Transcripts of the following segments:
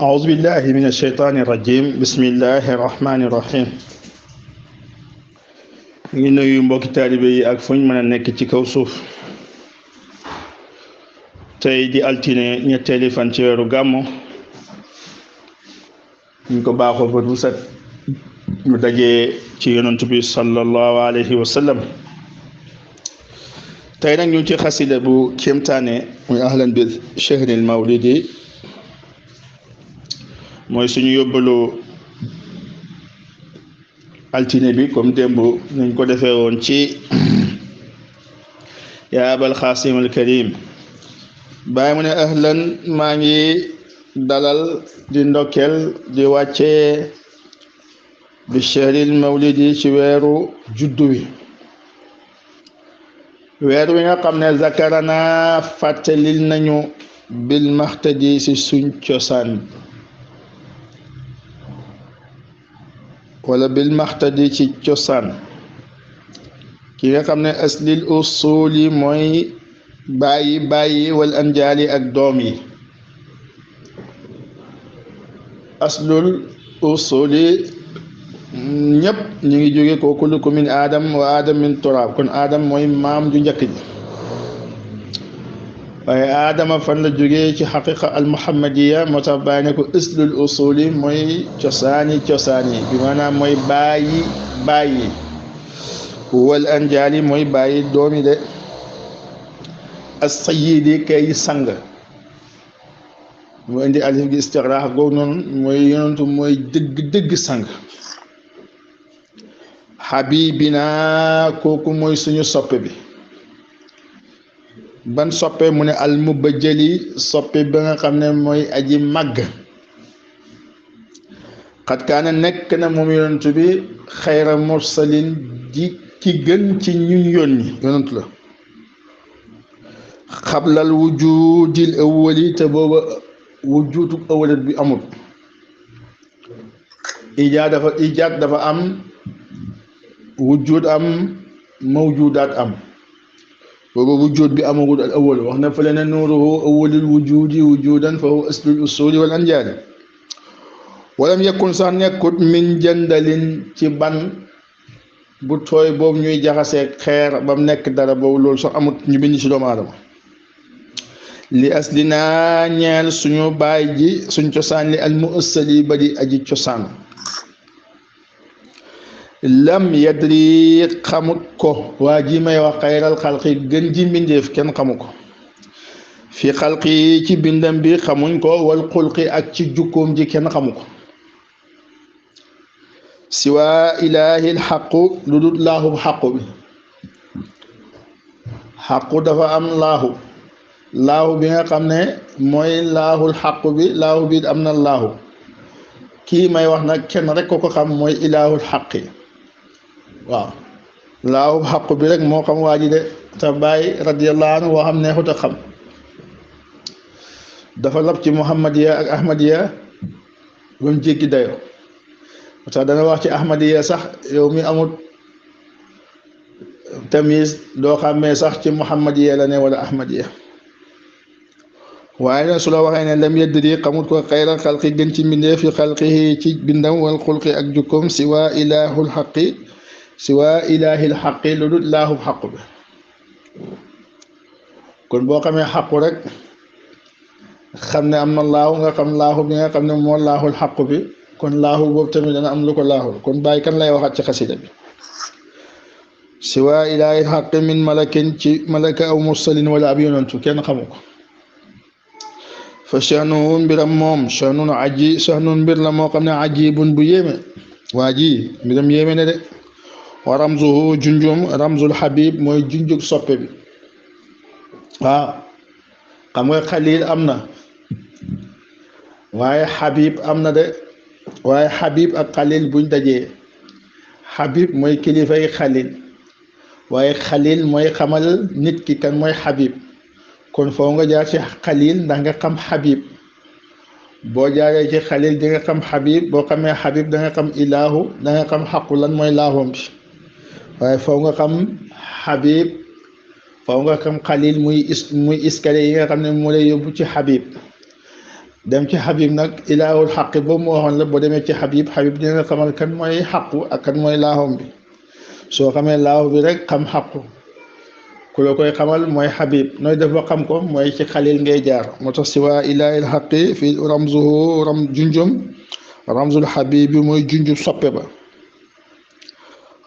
أعوذ بالله من الشيطان الرجيم بسم الله الرحمن الرحيم ngi nuyu mbokki taalibe yi ak fuñ mën a nekk ci kaw suuf tey di altine ñetteeli fan ci weeru gàmmu ñu ko baaxoo bët bu set ñu dajee ci yonent bi sallallahu alayhi wa sallam tey nag ñu ci xasida bu kéemtaane muy ahlan bi shahril mawlidi mooy suñu yóbbalu altine bi comme démb nañ ko defee woon ci yaa abal xaasim al karim bàyyi mu ne ahlan maa ngi dalal di ndokkel di wàccee bi shahril mawlidi ci weeru juddu wi weer wi nga xam ne zakarana fàttalil nañu bil maxtadi si suñ cosaan wala bil maxtadi ci cosaan ki nga xam ne aslil usuli mooy bàyyi wal anjaali ak doom yi aslul usuli ñëpp ñu ngi jóge ko kullukum min adam wa adam min turab kon adam mooy maam ju njëkk ji waaye adama fan la jógee ci xaqiqa al muhammadiya moo tax bàyyi ne ko aslul usuli mooy cosaani bi maanaam mooy bàyyi wal anjaali mooy bàyyi doomi de as-sayyidi kay sang mu indi alif gi istigraax googu noonu mooy yonentu mooy dëgg sang habibina kooku mooy suñu soppe bi ban soppe mu ne al mubajjali soppe ba nga xam ne mooy aji màgg xat kaana nekk na moom yonentu bi xayra mursalin di ki gën ci ñun yónni yonentu la xablal wujudil awwali te booba wujudu awwalat bi amul ijaad dafa am wujud am mawjudaat am booba wujud bi amagul al awwal wax na fële ne nuuruhu awwalil wujudi wujudan fa huwa aslul usuli wal anjaali walam yakun sax nekkut min jandalin ci ban bu tooy boobu ñuy jaxasee xeer ba mu nekk dara boobu loolu sax amut ñu bind ci doomu aadama li aslina ñeel suñu baay ji suñ cosaan li al muassali ba di aji cosaan lam yadri xamut ko waa ji may wax xayral xalqi gën ji mbindeef kenn xamu ko fi xalqi ci bindam bi xamuñ ko wal xulqi ak ci jukkoom ji kenn xamu ko siwa ilaahil xaqu lu dul laahu xaqu bi xaqu dafa am laahu bi nga xam ne mooy laahul xaqu bi laahu bi am na laahu kii may wax nag kenn rek ko xam mooy ilaahul xaqi waaw laahu xaqu bi rek moo xam waa ji de te bàyyi radiyallahu anhu woo xam neexut a xam dafa lab ci muhammadiya ak ahmadiya ba mu jéggi dayo tax dana wax ci ahmadiya sax yow mi amul tamis doo xàmmee sax ci muhammadiya la ne wala ahmadiya waaye nag su la waxee ne lam yadri xamut ko xayral xalqi gën ci mbindeef fi xalqihi ci bindam wal xulqi ak jukkoom siwa ilaahil xaqi lu dul laahu xaqu bi kon boo xamee xaqu rek xam ne am na laahu nga xam laahu bi nga xam ne moo laahul xaqu bi kon laahu boobu tamit dana am lu ko laahul kon bàyyi kan lay waxaat ci xasida bi siwa ilaahil xaqi min malakin ci malaka aw mursalin wala ab yonantu kenn xamu ko fa sha'nuhu mbiram moom sha'nun mbir la moo xam ne ajibun bu yéeme waa ji mbiram yéeme ne de wa ramzuhu junjum ramzul habib mooy junjug soppe bi waaw xam nga xalil am na waaye habib am na de waaye habib ak xalil buñ dajee habib mooy kilifay xalil waaye xalil mooy xamal nit ki kan mooy habib kon foo nga jaar ci xalil ndax nga xam habib boo jaaree ci xalil di nga xam habib boo xamee habib da nga xam ilaahu da nga xam xaqu lan mooy laahum bi waaye foo nga xam habib foo nga xam xalil muy escalier yi nga xam ne moo lay yóbbu ci habib dem ci Habib nag ilaahul xaq boobu mu waxoon la boo demee ci Habib dina la xamal kan mooy xaqu ak kan mooy laahum bi soo xamee laahu bi rek xam xaqu ku la koy xamal mooy Habib nooy def ba xam ko mooy ci xalil ngay jaar moo tax si waa ilaahil xaqi fi ramzuhu junjum ramzul Habib bi mooy junjub soppe ba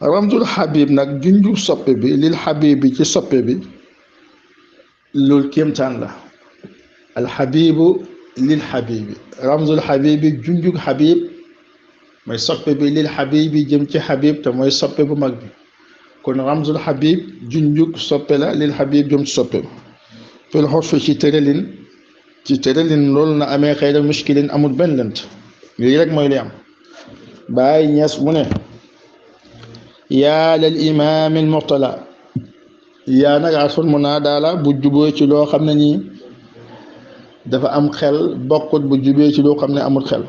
ramzul Habib nag junjub soppe bi lil Habib bi ci soppe bi loolu kéemtaan la alxabibu lil Habibi ramzul Habibi junjug Habib mooy soppe bi lil Habibi jëm ci Habib te mooy soppe bu mag bi kon ramzul Habib junjug soppe la lil Habib jëm ci soppe fil xurfi ci tëralin loolu na amee xëy na muskilin amul benn lënt lii rek mooy li am Baay Ñas mu ne yaa lal imaam al mu'tala yaa nag asul munaada la bu juboo ci loo xam ne nii dafa am xel bokkut bu jubee ci loo xam ne amul xel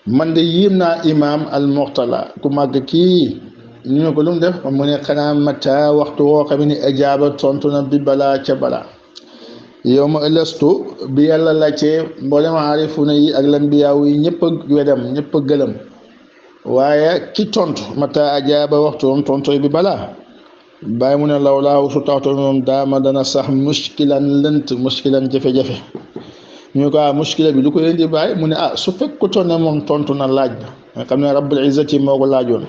man de yéem naa imaam al mu'tala ku màgg kii ñu ne ko lu mu def mu ne xanaa mata waxtu woo xam ne ajaaba tontu na bi balaa ca balaa yow ma ëllëstu bi yàlla laajtee mboolem aarifuna yi ak lanbiyaaw yi ñëpp a wedam ñëpp a gëlëm waaye ki tontu mata ajaaba waxtu moom tontoy bi balaa bàyyi mu ne lawlaaw su taxtoon moom daama dana sax muskilan lënt muskilan jafe-jafe ñu ko muskila bi lu ko indi bàyyi mu ne su fekkutoon ne moom tontu na laaj ba nga xam ne rabbul izzati moo ko laajoon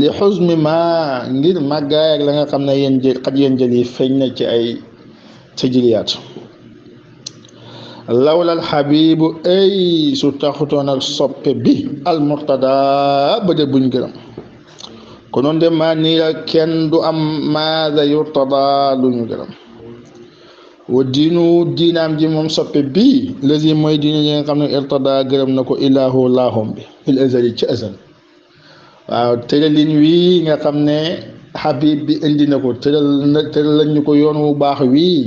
li xusmi ma ngir màggaay ak la nga xam ne yéen jël yi feeñ na ci ay tajiliyaat lawlal Habibu ay su taxutoon ak soppe bi al murtada ba de buñ gërëm konoon de maa nii la kenn du am maada yurtada lu ñu gërëm wa diinaam ji moom soppe bii lazi mooy diine yi nga xam ne irtada gërëm na ko ilaahu laahum bi fil azali ci azal waaw tëralin wii nga xam ne Habib bi indi na ko tëral ñu ko yoon wu baax wii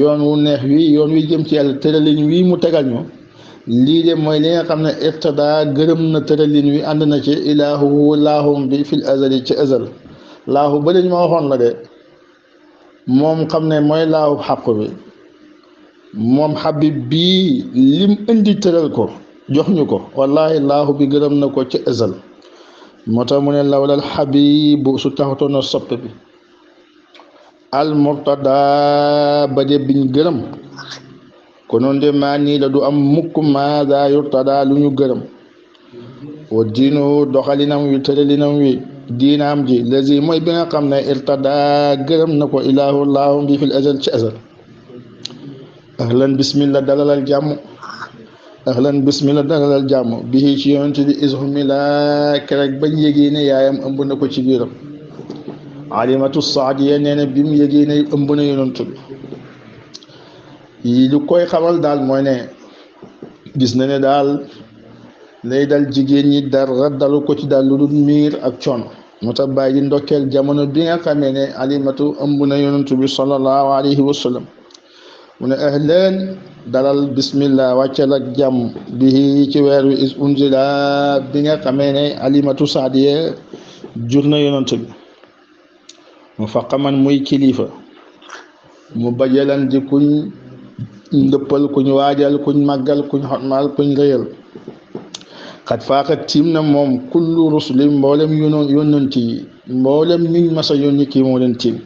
yoon wu neex wii yoon wi jëm ci yàlla tëralin wii mu tegal ñu lii de mooy li nga xam ne irtada gërëm na tëralin wi ànd na ci ilaahu laahum bi fil azali ci azal laahu ba dañ ma waxoon la de moom xam ne mooy laahu xaq bi moom Habib bii lim indi tëral ko jox ñu ko wallahi laahu bi gërëm na ko ci azal moo tax mu ne lawlal Habibu su taxutoon na soppe bi al murtada ba de biñ gërëm konoon de maa nii la du am mukk maada yurtada lu ñu gërëm wa diinu doxalinam wi tëralinam wi diinaam ji lazi mooy bi nga xam ne irtada gërëm na ko ilaahu laahum bi fil azal ci azal ahlan bismillah dalalal jàmm ahlan bismillah dalalal jàmm bii ci yonent bi ishumila kerek bañ yégee ne yaayam ëmb na ko ci biiram alimatu saadiya nee na bi mu yégee ne ëmb na yonent bi yi lu koy xamal daal mooy ne gis na ne daal lay dal jigéen ñi dara dalu ko ci daal lu dul miir ak coono moo tax bàyyi di ndokkeel jamono bi nga xamee ne alimatu ëmb na yonent bi sallallahu alayhi wa sallam mu ne ahlan dalal bismillah wàccal ak jàmm bi ci weer wi is unzila bi nga xamee ne alimatu saadiya jur na yonent bi mu faqaman muy kilifa mu bajalan di kuñ ndëppal kuñ waajal kuñ màggal kuñ xotmaal kuñ rëyal xat faaxat tiim na moom kullu rusuli mboolem yónnanti yi mboolem ñuñ masa yónni kii moo leen tiim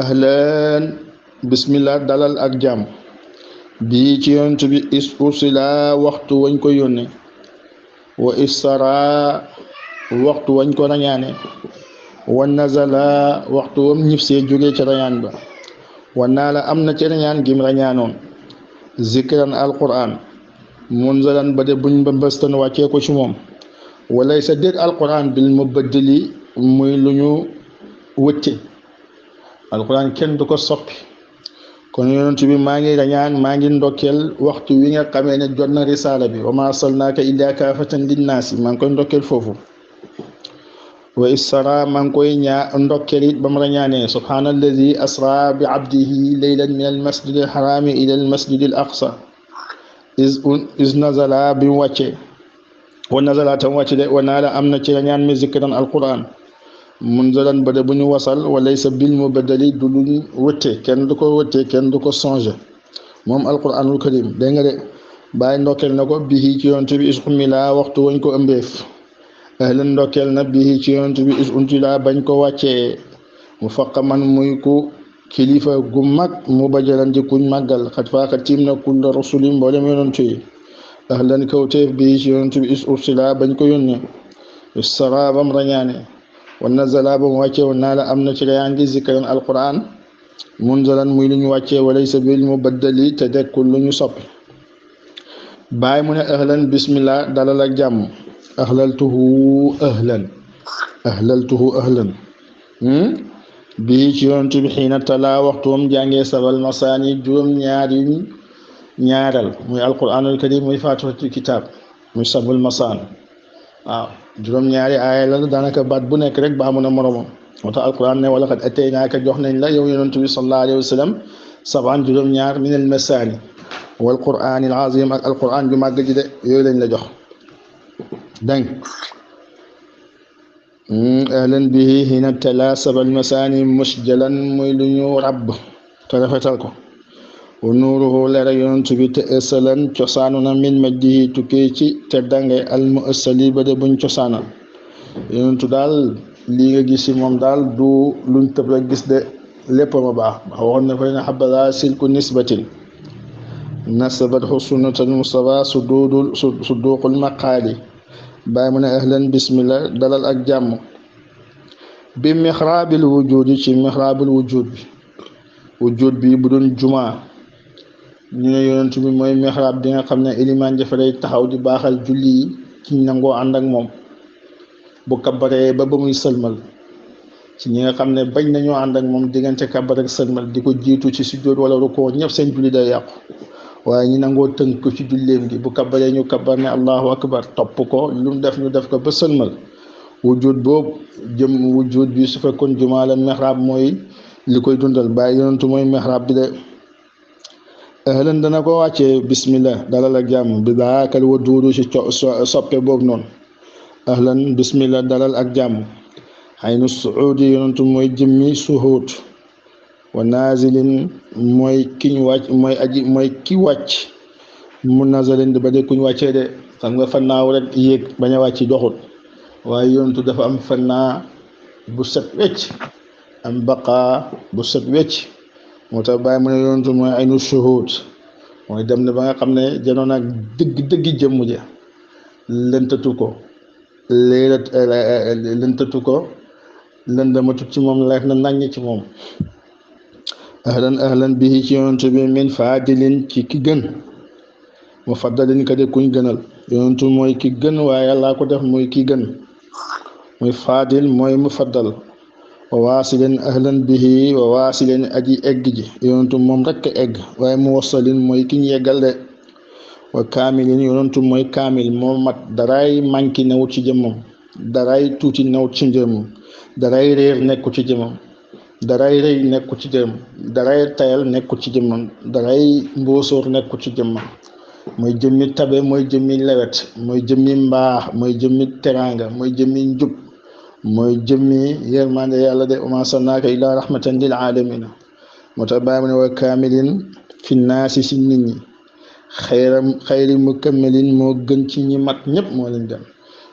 ahlan bismillah dalal ak jàmm bii ci yonent bi is ursila waxtu wañ ko yónne wa isara waxtu wañ ko rañaane wa nazala waxtu wam ñifsee jógee ca rañaan ba wa naa la am na ca rañaan gim rañaanoon zikran alquran munzalan ba de buñ ba mbëstan wàccee ko ci moom walay sa déet alquran bil mubaddili muy lu ñu wëcce alquran kenn du ko soppi kon yonent bi maa ngi rañaan maa ngi ndokkeel waxtu wi nga xamee ne jot na risaala bi wa ma arsalnaaka illaa kaafatan linnaasi maa ngi koy ndokkeel foofu wa isra maa ngi koy ndokkeel it ba mu rañaanee subhaanallazi asra bi abdihi laylan min al masjid al harami ila al masjid al aqsa is nazala bi mu wàccee wa nazala tam wàcce de wa naa la am na ci rañaan mi zikran alquran munzalan ba de bu ñu wasal wa laysa bil mubaddali du luñ wëtte kenn du ko wëtte kenn du ko changé moom alquranul karim dégg nga de bàyyi ndokkeel na ko bihi ci yonent bi is umila waxtu wañ ko ëmbeef ahlan ndokkeel na bihi ci yonent bi is untila bañ ko wàccee mu faqaman muy ku kilifa gu mag mu bajalan di kuñ màggal xat faaka tiim na kulla rasuli mboolem yonent yi ahlan kawteef bihi ci yonent bi is ursila bañ ko yónne sara bam rañaane wa nazala bam wàccee woon naa la am na ci rayaan gi zikran alquran munzalan muy lu ñu wàccee walaysa bil mubaddali te dekkul lu ñu soppi bàyyi mu ne ahlan bismillah dalal ak jàmm ahlaltuhu ahlan bii ci yonent bi xiina talaa waxtuwam jàngee sabal masaani juróom-ñaar yuñ ñaaral muy alquranul karim muy faatihatul kitaab muy sabal masaan waaw juróom-ñaari aaya la daanaka baat bu nekk rek ba amu na moromam moo tax alquran ne wala xad ataynaaka jox nañ la yow yonent bi sallallahu alayhi wa sallam sabaan juróom-ñaar min al masaani wal quraanil azim ak alquran ju màgg ji de yooyu lañ la jox dégg ahlan bihi hina tala sabal masaani musjalan muy lu ñu ràbb te rafetal ko wa nuuruhu leer yonent bi te ësalan cosaanu na min majdihi tukkee ci te dange al mu ësali ba de buñ cosaanal yonentu daal lii nga gis ci moom daal du luñ tëb rek gis de lépp ma baax waxoon na fa ne xabada silku nisbatin nasabat xusunatal mustafa suduqul maqaali bàyyi mu ne ahlan bismillah dalal ak jàmm bi mihraabil wujudi ci mihraabil wujud bi bu doon jumaa ñu ne yonent bi mooy mihraab bi nga xam ne ilimaan jafe lay taxaw di baaxal julli yi ci nangoo ànd ak moom bu kabaree ba muy sëlmal ci ñi nga xam ne bañ nañoo ànd ak moom diggante kabar ak sëlmal di ko jiitu ci sujjóot wala rukoo ñëpp seen julli day yàqu waaye ñi nangoo tënk ko ci julleem gi bu kabaree ñu kabar ne allahu akbar topp ko lu mu def ñu def ko ba sëlmal wujud boobu wujud bi su fekkoon jumaa la mihraab mooy li koy dundal bàyyi yonentu mooy mihraab bi de ahlan dana ko wàccee bismillah dalal ak jàmm bi daakal wa duudu ci soppe boobu noonu ahlan bismillah dalal ak jàmm xaynu suudi yonentu mooy jëmmi suhuut wa nazilin mooy kiñ wàcc mooy ki wàcc mu nazalin ba de kuñ wàccee de xam nga fannaaw rek yéeg bañ a wàcc doxut waaye yonentu dafa am fannaa bu set wecc am baqaa bu set wecc moo tax bàyyi mu ne yonentu mooy aynu shuhud mooy dem ne ba nga xam ne janoon ak dëgg jëmm ja lëntatu ko lëndamatut ci moom leer na naññ ci moom ahlan bihi ci yonentu bi min faadilin ci ki gën mu faddalin ka de kuñ gënal yonentu mooy ki gën waaye yàllaa ko def muy ki gën muy faadil mooy mu faddal wa waasilin ahlan bihi wa waasilin aji egg ji yonentu moom rekk egg waaye mu wasalin mooy ki ñu yeggal de wa kaamilin yonentu mooy kaamil moo mat daray manki newut ci jëmmam daray tuuti newut ci jëmmam daray réer nekku ci jëmmam daray rëy nekku ci jëmmam daray tayal nekku ci jëmmam daray mbóosóor nekku ci jëmmam mooy jëmmi tabe mooy jëmmi lewet mooy jëmmi mbaax mooy jëmmi teranga mooy jëmmi njub mooy jëmmi yërmande yàlla de wa maa arsalnaaka illaa rahmatan lil aalamiina moo tax bàyyi mu ne wa kaamilin fi naasi si nit ñi xayri mukammalin moo gën ci ñi mat ñëpp moo leen gën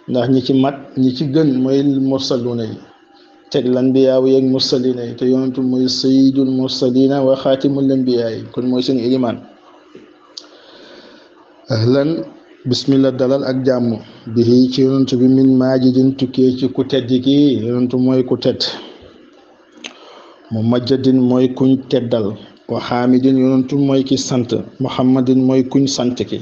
ndax ñi ci mat ñi ci gën mooy mursaluuna yi teg lanbiyaa yi ak mursalina yi te yonentu mooy sayyidul mursalina wa xaatimul anbiyaa yi kon mooy seen ilimaan ahlan bismillah dalal ak jàmm bihi ci yonentu bi min maajidin tukkee ci ku tedd ki yonentu mooy ku tedd mu majjadin mooy kuñ teddal wa xaamidin yonentu mooy ki sant muhammadin mooy kuñ sant ki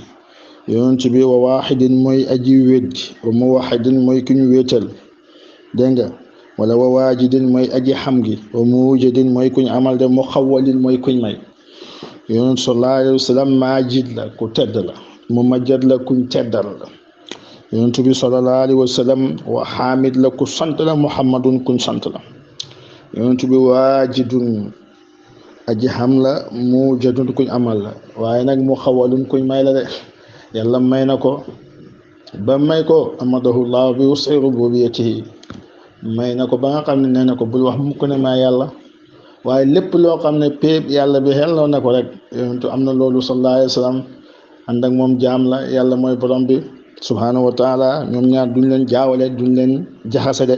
yonentu bi wa waaxidin mooy aji wéet wa muwaxidin mooy kuñ wéetal dégg nga wala wa waajidin mooy aji xam gi wa muwjadin mooy kuñ amal de mu xawalin mooy kuñ may yonentu sallallahu alayhi wa sallam maajid la ku tedd la mu majjad la kuñ teddal la yonent bi sallallahu alayhi wa sallam wa xaamid la ku sant la muhammadun kuñ sant la yonent bi waajidun aji xam la mujadun kuñ amal la waaye nag mu xawalun kuñ may la de yàlla may na ko ba may ko amadahu llahu bi wus'i rububiyyatihi may na ko ba nga xam ne nee na ko bul wax mukk ne maa yàlla waaye lépp loo xam ne péeb yàlla bi xelloo na ko rek yonentu am na loolu sallallahu alayhi wa sallam ànd ak moom jaam la yàlla mooy borom bi subhanahu wa taala ñoom ñaar duñ leen jaawale duñ leen jaxase de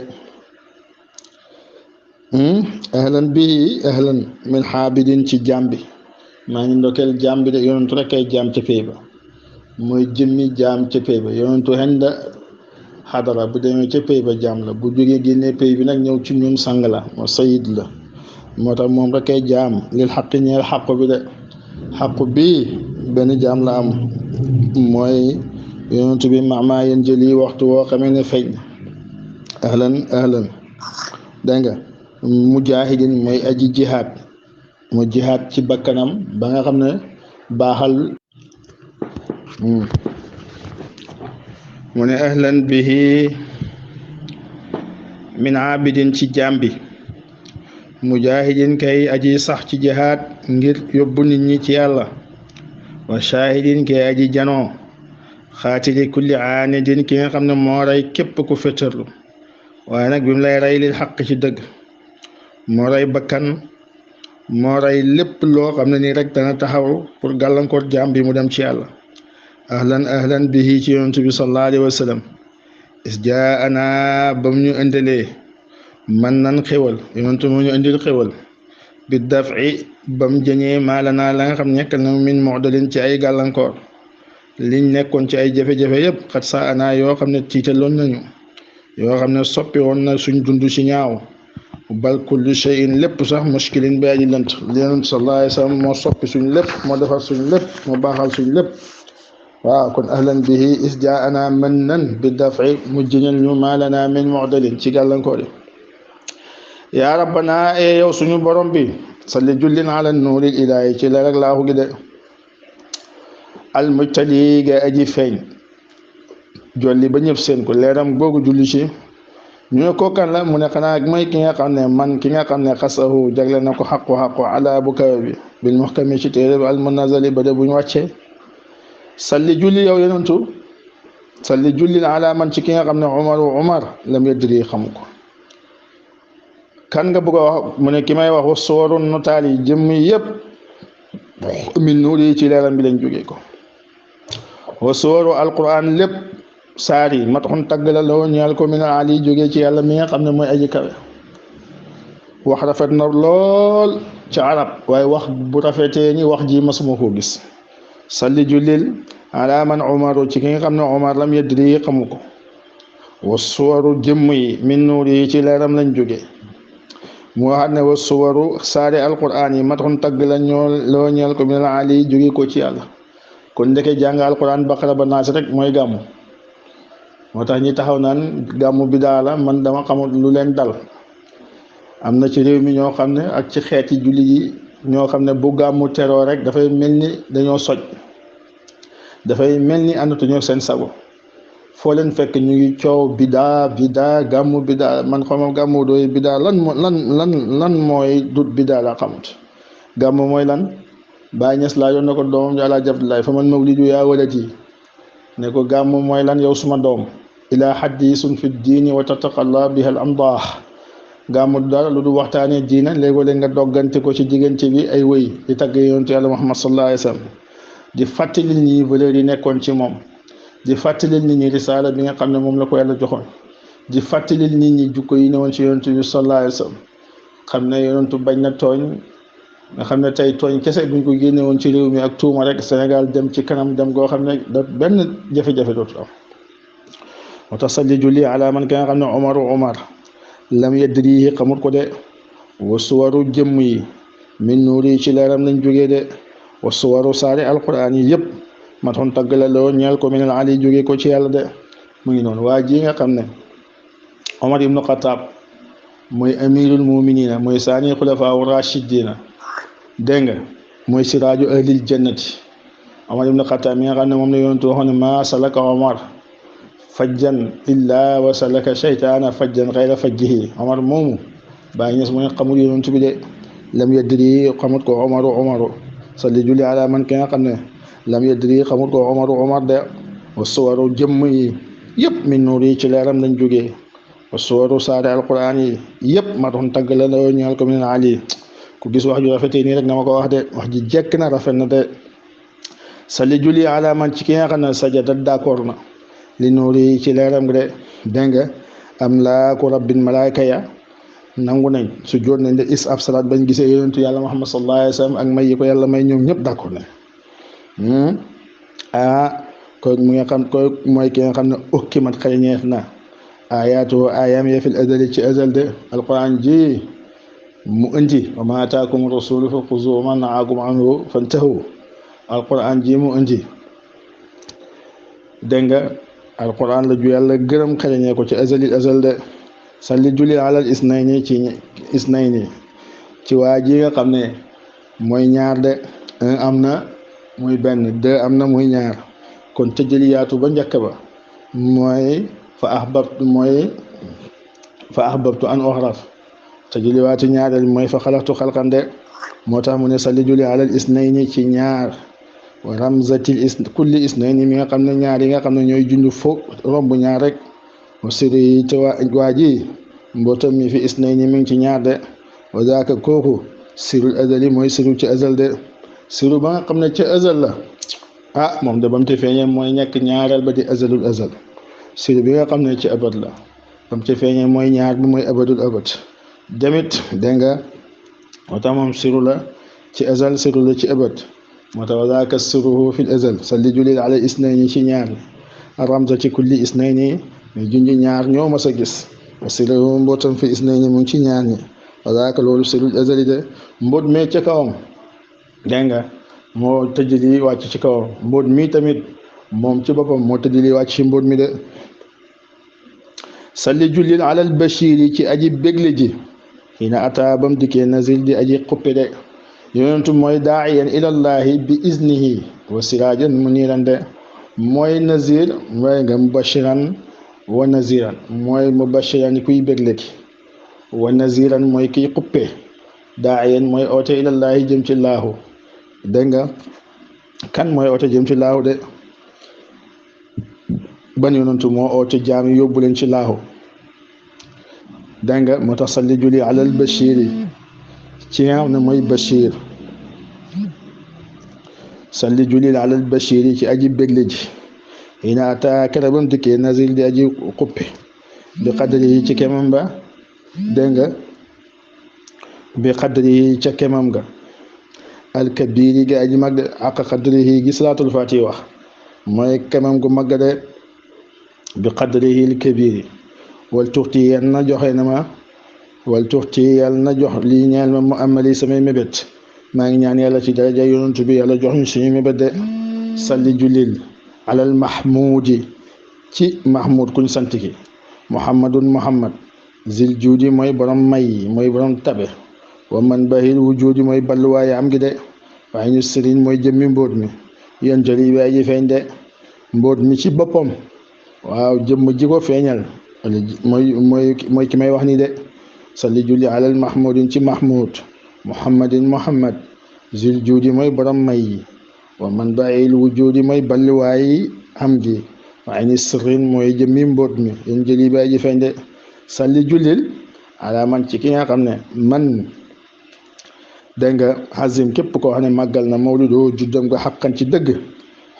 ahlan bi ahlan min xaabidin ci jaam bi maa ngi ndokkeel jaam bi de yonentu rek ay jaam ca pay ba mooy jëmmi jaam ca pay ba yonentu xenda xadara bu demee ca pay ba jaam la bu jógee génnee pay bi nag ñëw ci ñun sang la moo sayid la moo tax moom rek ay jaam lil xaqi ñeel xaqu bi de xaqu bii benn jaam la am mooy yonentu bi maamaa yéen jëli waxtu woo xamee ne feeñ ahlan ahlan dégg nga mujahidin mooy aji jihaad mu jihaad ci bakkanam ba nga xam ne baaxal mu ne ahlan bihi min abidin ci jaam bi mujahidin kay aji sax ci jihaad ngir yóbbu nit ñi ci yàlla wa shahidin kay aji janoo xaatili kulli aanidin ki nga xam ne moo rey képp ku féttarlu waaye nag bi mu lay rey lil xaq ci dëgg moo rey bakkan moo rey lépp loo xam ne nii rek dana taxaw pour gàllankoor jaam bi mu dem ci yàlla ahlan ahlan bihi ci yonent bi sallallahu alayhi wa sallam is jaana ba mu ñu indilee man nan xewal yonent mu ñu indil xewal bi dafi ba mu jëñee maalanaa la nga xam nekkal na min mu'dalin ci ay gàllankoor liñ nekkoon ci ay jafe-jafe yëpp xat sa ana yoo xam ne tiitaloon nañu yoo xam ne soppi woon na suñ dund ci ñaaw bal kulli shay'in lépp sax mushkilin bi aji lënt yonent sallallahu alayhi wa sallam moo soppi suñ lépp moo defar suñ lépp moo baaxal suñ lépp waaw kon ahlan bihi is jaana man nan bi dafi mu jëñal ñu maalana min mu'dalin ci gàllankoor yi yaa rabbana e yow suñu borom bi salli jullin ala nuuril ilaahi ci la rek laahu gi de almujtali ga aji feeñ jolli ba ñëpp seen ko leeram googu julli ci ñu ne ko kan la mu ne xanaa mooy ki nga xam ne man ki nga xam ne xasahu jagle na ko xaqu ala bu kawe bi bil muhkami ci téere bi al munazali ba de buñ wàccee salli julli yow yonentu salli julli ala man ci ki nga xam ne umar lam yadri xamu ko kan nga bëgg a wax mu ne ki may wax wa sooru notaal yi jëmm yëpp min nuur yi ci leeram bi lañ jógee ko wa sooru alquran lépp saar yi mataxun tagg la loo ñeel ko min ali jógee ci yàlla mi nga xam ne mooy aji kawe wax rafet na lool ci arab waaye wax bu rafetee ni wax ji masuma koo gis salli jullil ala man umaru ci ki nga xam ne umar lam yadri xamu ko wa suwaru jëmm yi min nuur yi ci leeram lañ jógee mu waxaat ne wa suwaru saari alquran yi mataxun tagg la ñoo loo ñeel ko min ali jógee ko ci yàlla kon ndeke jàng alquran baqara ba naas rek mooy gàmmu moo tax ñi taxaw naan gàmmu bidaa la man dama xamul lu leen dal am na ci réew mi ñoo xam ne ak ci xeeti julli yi ñoo xam ne bu gàmmu teroo rek dafay mel ni dañoo soj dafay mel ni àndatuñoo seen sago foo leen fekk ñu ngi coow bidaa gàmmu bidaa man xamam gàmmu dooy bidaa lan mooy dut bidaa la xamut gàmmu mooy lan Baay Ñas laa yoon na ko doomam ji Alaaji Abdoulaye fa man mawlidu yaa walati ne ko gàmmu mooy lan yow suma doom ilaa hadisun fi diini wa tataqalla biha al amdaax gàmmu dara lu du waxtaanee diina léegoo-léeg nga doggante ko ci diggante bi ay wëy di tagg yonentu Yàlla Muhammad sallallahu alayhi wa sallam di fàttali nit ñi valeur yi nekkoon ci moom di fàttali nit ñi risaala bi nga xam ne moom la ko yàlla joxoon di fàttali nit ñi jukko yi newoon ci yonentu bi sallallahu alayhi wa sallam xam ne yonentu bañ na tooñ nga xam ne tey tooñ kese buñ ko génne woon ci réew mi ak tuuma rek Sénégal dem ci kanam dem goo xam ne da benn jafe-jafe dootu am moo tax salli julli ala man ka nga xam ne umar lam yadrihi xamut ko de wa suwaru jëmm yi min nuuri ci leeram lañ jógee de wa suwaru saari alquran yi yëpp matoon tagg la loo ñeel ko minal ali jógee ko ci yàlla de mu ngi noonu waa ji nga xam ne Omar ibnu Xataab mooy amirul muminina mooy saani xulafaa rashidina dégg nga mooy siraaju ahlil jannati Omar ibnu Xataab mi nga xam ne moom la yonentu waxoon ne ma salaka Omar fajjan illa wa salaka shaytaana fajjan xayra fajjihi Omar moomu Baay Ñas mu ne xamul yonentu bi de lam yadri xamut ko Omaru salli julli ala man ki nga xam ne lam yadri xamut ko Omar de wa suwaru jëmm yi yëpp min nuur yi ci leeram lañ jógee wa suwaru saari alquran yi yëpp ma doon tagg la ñeel ko min ali ku gis wax ju rafetee nii rek nga ma ko wax de wax ji jekk na rafet na de salli julli ala man ci ki nga xam ne sajada d'accord na li nuuri ci leeram de dégg nga am laa ko rabbin malaayka ya nangu nañ su joot nañ de is ab salaat bañ gisee yonentu yàlla Muhammad sallallahu alayhi wa sallam ak may yi ko yàlla may ñoom ñëpp d'accord nañ koy mu nga xam koy mooy ki nga xam ne ukkimat xëyñeef na ayaatu ayam ya fil azali ci azal de alquran ji mu indi wa ma ataakum rasulu fa xuzu wa ma nahaakum anhu fantahu alquran ji mu indi dégg nga alquran la ju yàlla gërëm xëyñee ko ci azali azal de salli julli alal isnayni ci waa ji nga xam ne mooy ñaar de un am na muy benn deux am na muy ñaar kon tëjaliyaatu ba njëkk ba mooy fa ahbabtu an uxraf tëjaliwaatu ñaareel mooy fa xalaqtu xalqan de moo tax mu ne salli julli alal isnayni ci ñaar wa ramzatil kulli isnayni mi nga xam ne ñaar yi nga xam ne ñooy junj fo romb ñaar rek wa siri te waa ji mbootam mi fi isnayni mi ngi ci ñaar de wa zaaka kooku sirul azali mooy siru ci azal de siru ba nga xam ne ca azal la moom de bam te feeñee mooy nekk ñaareel ba di azalul azal siru bi nga xam ne ci abad la bam te feeñee mooy ñaar bi mooy abadul abad demit dégg nga moo tax moom siru la ci azal siru la ci abad moo tax wa zaaka siruhu fil azal salli julil ala isnayni ci ñaar ramza ci kulli isnayni mais junj ñaar ñoo mas a gis siru mbootam fi isnayni mu ngi ci ñaar ñi wa zaaka loolu sirul azali de mboot mee ca kawam dégg nga moo tëjali wàcc ci kawam mboot mi tamit moom ci boppam moo tëjali wàcc ci mboot mi de salli jullil alal bashiri ci aji bégle ji xiina ata bam dikkee nazil di aji xuppe de yonentu mooy daa'iyan ilallahi bi iznihi wa sirajan muniran de mooy nazir mooy nga mubashiran wa naziran mooy mubashiran kuy bégle ki wa naziran mooy kiy xuppe daa'iyan mooy oote ilallahi jëm ci laahu dégg nga kan mooy oote jëm ci laahu de ban yonentu moo oote jaam yóbbu leen ci laahu dégg nga moo tax salli julli alal bashiri ci nga xam ne mooy bashir salli julli alal bashiri ci aji bégle ji ina ata kerabam dikkee nazil di aji xuppe bi qadri yi ci kemam ba dégg nga bi qadri yi ca kemam ga alkabiri ga aji mag de ak qadrihi gi salaatul fatihi wax mooy kemam gu mag de bi qadrihi alkabiri wal tuxti yal na joxe na ma wal tuxti yal na jox lii ñeel ma mu amali samay mébét maa ngi ñaan yàlla ci daraja yonent bi yàlla jox ñu suñu mébét de salli jullil alal mahmudi ci mahmud kuñ sant ki muhammadun muhammad zil juudi mooy borom may mooy borom tabe wa man bahil wujudi mooy balluwaaye am gi de waaye ñu sëriñ mooy jëmmi mbóot mi yéen jëli bi aji feeñ de mbóot mi ci boppam waaw jëmm ji ko feeñal mooy ki may wax ni de salli julli alal mahmudin ci mahmud muhammadin muhammad zil juudi mooy borom may wa man bahil wujudi mooy balluwaaye am gi waaye ñu sëriñ mooy jëmmi mbóot mi yéen jëli bi aji feeñ de salli jullil ala man ci ki nga xam ne man dégg nga xazim képp koo xam ne màggal na mawlidu juddam nga xaqan ci dëgg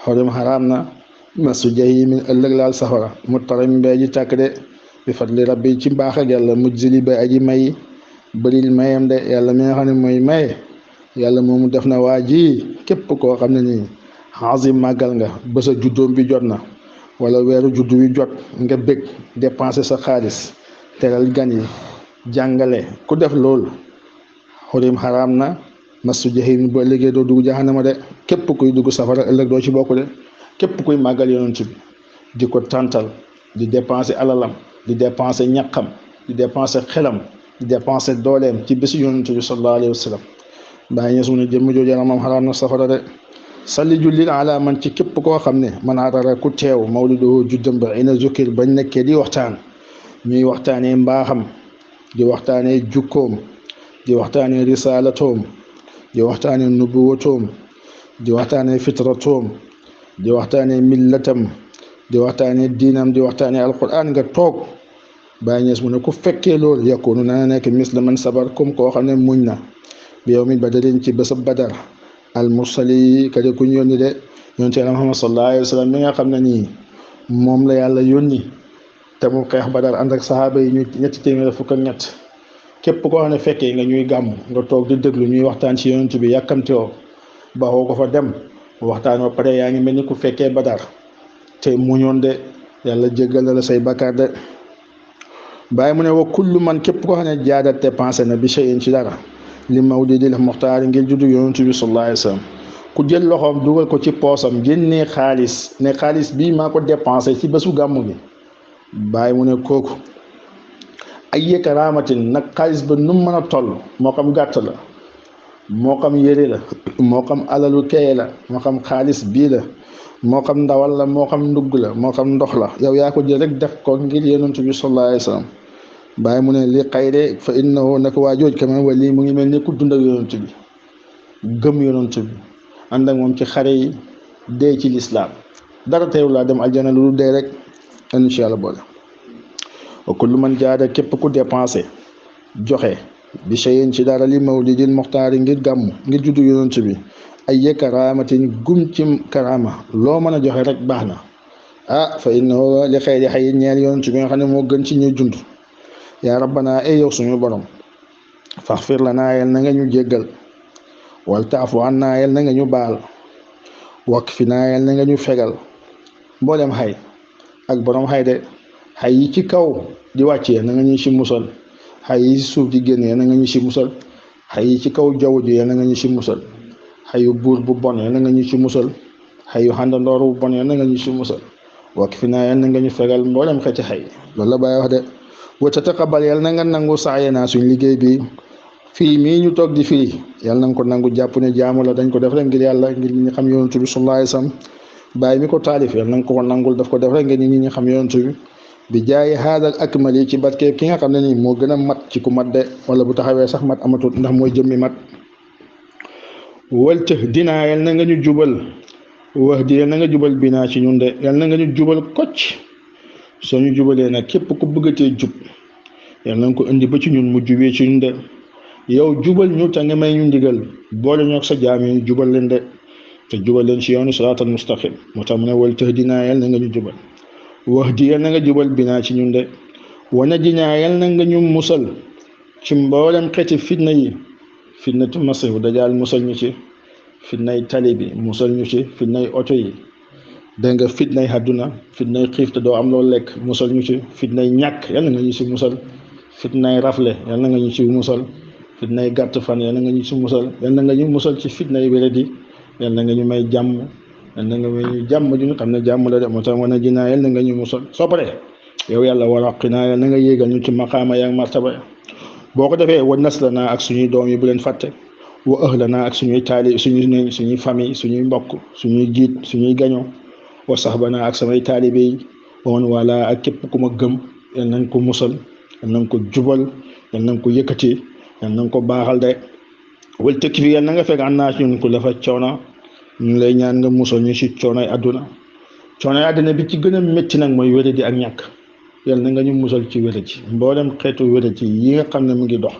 xorim xaraam na masu jahi min ëllëg laal safara mu taram bi aji tàkk de bi fadli rabbi ci mbaax ak yàlla mujzili ba aji may bëril mayam de yàlla mi nga xam ne mooy maye yàlla moomu def na waa ji képp koo xam ne nii xazim màggal nga bésa juddoom bi jot na wala weeru juddu wi jot nga bëgg dépenser sa xaalis teral gan yi jàngale ku def loolu xorim xaraam na masu jahim ba ëllëgee doo dugg jahannama de képp kuy dugg safara ëllëg doo ci bokk de képp kuy màggal yonent bi di ko tàntal di dépenser alalam di dépenser ñaqam di dépenser xelam di dépenser dooleem ci bési yonent bi sallallahu alayhi wa sallam bàyyi ñes mu ne jëmm jooju yaramam xaraam na safara de salli jullil ala man ci képp koo xam ne man arara ku teew mawlidu juddam ba ina zukir bañ nekkee di waxtaan ñuy waxtaanee mbaaxam di waxtaanee jukkoom di waxtaanee risalatoom di waxtaanee nubuwatoom di waxtaanee fitratoom di waxtaanee millatam di waxtaanee diinam di waxtaanee alquran nga toog bàyyi ñees mu ne ku fekkee loolu yakunu na nekk misla man sabar comme koo xam ne muñ na bi yawmin badarin ci bésab badar al mursali kade ku ñu yónni de yonent Yàlla Muhammad sallallahu alayhi wa sallam mi nga xam ne nii moom la yàlla yónni te mu xeex badar ànd ak saxaaba yi ñu ñetti téeméer fukk ak ñett képp koo xam ne fekkee nga ñuy gàmm nga toog di déglu ñuy waxtaan ci yonent bi yàkkamti woo baxoo ko fa dem waxtaan ba pare yaa ngi mel ni ku fekkee badar te muñoon de yàlla jéggal la say bakkaar de bàyyi mu ne wa kullu man képp koo xam ne jaada dépensé na bi shay'in ci dara li mawlidil muxtaar ngir juddu yonent bi sallallahu alayhi wa sallam ku jël loxoom dugal ko ci poosam génnee xaalis ne xaalis bii maa ko dépensé ci bésu gàmmu gi bàyyi mu ne kooku ay yëkka raamatin nag xaalis ba nu mën a toll moo xam gàtt la moo xam yére la moo xam alalu keye la moo xam xaalis bii la moo xam ndawal la moo xam ndugg la moo xam ndox la yow yaa ko jël rek def ko ngir yonent bi sallallahu alayhi wa sallam bàyyi mu ne li xayre fa innahu naka waa jooj quand même wali mu ngi mel ni ku dund ak yonent bi gëm yonent bi ànd ak moom ci xare yi dee ci lislaam dara teewul laa dem aljana lu dee rek insha Allah boole wa kullu man jaada képp ku dépensé joxe bi shay'in ci dara li mawlidil muxtaari ngir gàmm ngir juddu yonent bi ay karaamatin gum ci karaama loo mën a joxe rek baax na fa innahu li xayri xay ñeel yonent bi nga xam ne moo gën ci ñuy dund yaa rabbana ay yow suñu borom faxfir lanaa yal na nga ñu jéggal wal taafu annaa yal na nga ñu baal wakfinaa yal na nga ñu fegal mboolem xay ak borom xay de xay yi ci kaw di wàccee na nga ñu ci musal xay yi suuf di génnee na nga ñu ci musal xay yi ci kaw jaww ji na nga ñu ci musal xayu buur bu bon na nga ñu ci musal xayu xàndandoor bu bon na nga ñu ci musal wakfinaa yal na nga ñu fegal mboolem xeeti xay loolu la Baay wax de wa tataqabbal yal na nga nangu saayana suñ liggéey bi fii mii ñu toog di fii yal na nga ko nangu jàpp ne jaamu la dañ ko def rek ngir yàlla ngir ñi xam yonent bi sallallahu alayhi wasallam bàyyi mi ko taalif yal na nga ko nangul daf ko def rek ngir ñi xam yonent bi jaayi haadal akmali ci barke ki nga xam ne nii moo gën a mat ci ku mat de wala bu taxawee sax mat amatul ndax mooy jëmmi mat wal tëx dinaa yal na nga ñu jubal wax di yal na nga jubal binaa ci ñun de yal na nga ñu jubal kocc soo ñu jubalee nag képp ku bëggatee jub yal na nga ko indi ba ci ñun mu jubee ci ñun de yow jubal ñu te nga may ñu ndigal boole ñoo sa jaam yi jubal leen de te jubal leen ci yoonu siraatal mustaqim moo tax mu ne wal tëx dinaa yal na nga ñu jubal wax di yal na nga jubal binaa ci ñun de wana dinaa yal na nga ñu musal ci mboolem xeeti fitna yi fitnatu masihu dajaal musal ñu ci fitnay tali bi musal ñu ci fitnay oto yi dégg nga fitnay àdduna fitnay xiif te doo am loo lekk musal ñu ci fitnay ñàkk yal na nga ñu ci musal fitnay rafle yal na nga ñu ci musal fitnay gàtt fan yal na nga ñu ci musal yal na nga ñu musal ci fitnay wéradi yal na nga ñu may jàmm yal na nga may ñu jàmm ju ñu xam ne jàmm la de moo tax wana jinaa yal na nga ñu musal soo paree yow yàlla waraqinaa yal na nga yéegal ñu ci maqaama yaa martaba ya boo ko defee wa naslanaa ak suñuy doom yi bu leen fàtte wa ahlanaa ak suñuy taali suñuy famille suñuy mbokk suñuy jiit suñuy gaño wa saxbanaa ak samay taalibe yi woon wala ak képp ku ma gëm yal nañ ko musal yal nañ ko jubal yal nañ ko yëkkati yal nañ ko baaxal de wal tëkk fi yal na nga fekk an naa ñun ko dafa coono ñu lay ñaan nga musal ñu ci coonoy àdduna bi ci gën a métti nag mooy wéradi ak ñàkk yal na nga ñu musal ci wéradi mboolem xeetu wéradi yi nga xam ne mu ngi dox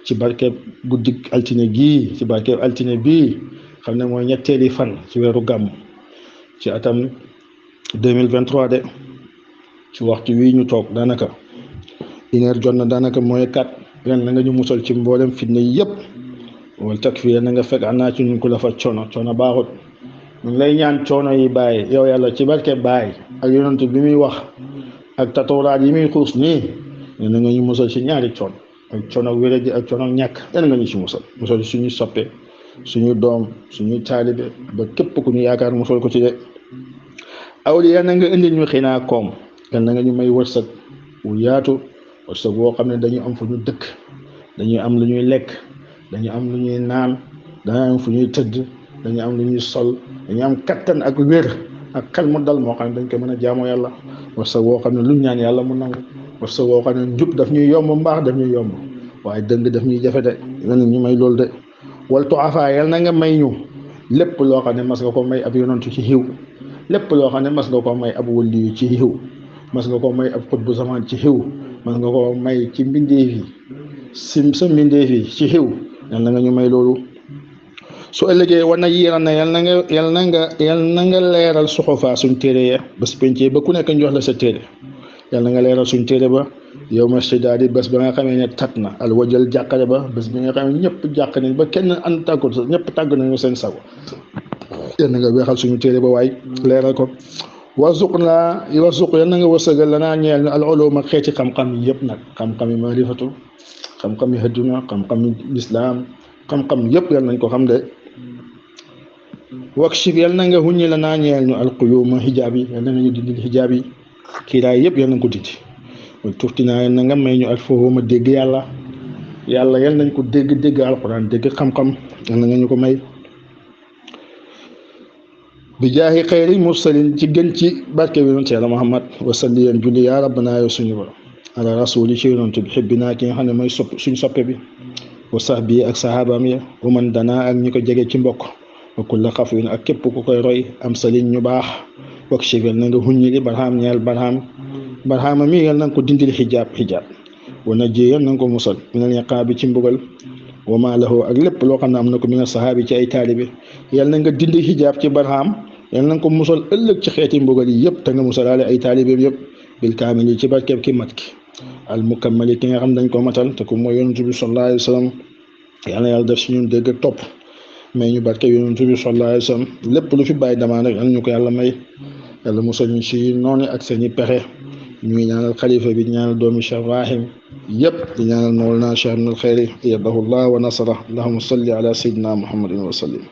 ci barkeeb guddik altine gii ci barkeeb altine bii xam ne mooy ñetteeli fan ci weeru gàmm ci atam 2023 de ci waxtu wii ñu toog daanaka une heure jot na daanaka mooy 4 yal na nga ñu musal ci mboolem fitna yi yëpp wal tak fi yal na nga fekk anaa ci ñu ko la fa coono baaxut ñu ngi lay ñaan coono yi bàyyi yow yàlla ci barkeeb bàyyi ak yonent bi muy wax ak tatawraat yi muy xuus nii yal na nga ñu musal ci ñaari coono ak coono wéradi ak coono ñàkk yal na nga ñu ci musal suñu soppe suñu doom suñu taalibe ba képp ku ñu yaakaar musal ko ci de awli yal na nga indil ñu xinaa koom yal na nga ñu may wërsëg wu yaatu wërsëg woo xam ne dañu am fu ñu dëkk dañuy am lu ñuy lekk dañu am lu ñuy naan dañu am fu ñuy tëdd dañu am lu ñuy sol dañu am kattan ak wér ak xel mu dal moo xam ne dañ ko mën a jaamoo yàlla wërsëg woo xam ne lu ñaan yàlla mu nangu wërsëg woo xam ne njub daf ñuy yomb mbaax daf ñuy yomb waaye dëng daf ñuy jafe de yal na ñu may loolu de wal tuafa yal na nga may ñu lépp loo xam ne mas nga ko may ab yonantu ci xiw lépp loo xam ne mas nga ko may ab waliyu ci xiw mas nga ko may ab xutbu zaman ci xiw mas nga ko may ci mbindeef yi sa mbindeef yi ci xiw yal na nga ñu may loolu su ëllëgee war na yiran na yal na nga leeral suxufaa suñ téere ya bés pencee ba ku nekk ñu jox la sa téere yal na nga leeral suñ téere ba yow ma sidaadi bés ba nga xamee ne tat na al wajal jàqare ba bés bi nga xamee ñëpp jàq nañ ba kenn an tàggu ñëpp tàgg nañu seen sago yal na nga weexal suñu téere ba waay leeral ko warzuq yal na nga wërsëgal lanaa ñeel al uluma xeeti xam-xam yi yëpp nag xam-xam yi maarifatu xam-xam yi adduna xam-xam yi lislaam xam-xam yëpp yal nañ ko xam de wakshif yal na nga huññi lanaa ñeel ñu al quyuma xijaab yi yal na nga ñu dindil xijaab yi kiiraay yëpp yal nañ ko dindi tuftinaa yal na nga may ñu al fahuma dégg yàlla yal nañ ko dégg alquran dégg xam-xam yal na nga ñu ko may bi jaahi xayri mursalin ci gën ci barke bi yonent Yàlla Muhammad wasalli yan julli yaa rabbana yow suñu borom ala rasuli ci yonent bi xibbinaa ki nga xam ne mooy suñ soppe bi wa sahbi ak sahabaam ya wa man danaa ak ñi ko jege ci mbokk wa kulla xafwin ak képp ku koy roy am salin ñu baax wak chifel na nga huññili barham ñeel barhama mi yal na nga ko dindil xijaab wa najji yal na nga ko musal minal iqaabi ci mbugal wa ma lahu ak lépp loo xam ne am na ko mina sahaabi ci ay taalibe yal na nga dindi xijaab ci barham yal na nga ko musal ëllëg ci xeeti mbugal yi yëpp te nga musalaale ay taalibeem yëpp bil kaamil yi ci barkeeb ki mat ki al mukammali ki nga xam dañ ko matal te ko mooy yonent bi sallallahu alayhi wa sallam yal na yàlla def si ñun dégg ak topp mais ñu barke yonent bi sallallahu alayhi wa sallam lépp lu fi bàyyi damaan rek yal ñu ko yàlla may yàlla musal ñu si noonu ak seeni pexe ñu ngi ñaanal xalifa bi ñaanal doomi Cheikh Ibrahim yëpp di ñaanal mawlana Cheikh ibn al Khayri yadahu llah wa nasara allahumma salli ala sayyidina muhammadin wa sallim